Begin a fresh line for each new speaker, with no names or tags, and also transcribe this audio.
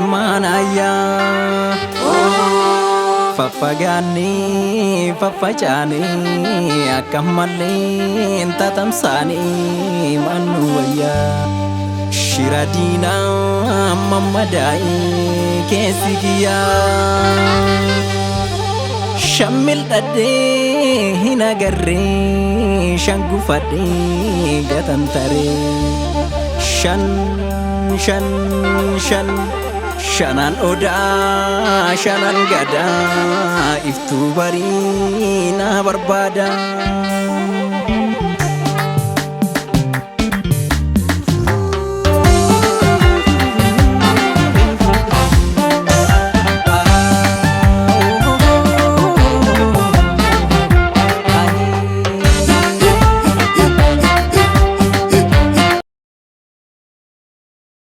Ilmaan ayyaa faffagaannee faffacaanee akka malee tatamsaanee mannu wayyaa. Shira diinaa mammadaa'ee keessi kiyyaa. Shan mil'adhee hin agarree, shan gufadhee gatantaree. Shan shan shan shanan odaa shanan gadaa iftuu barii na barbaada.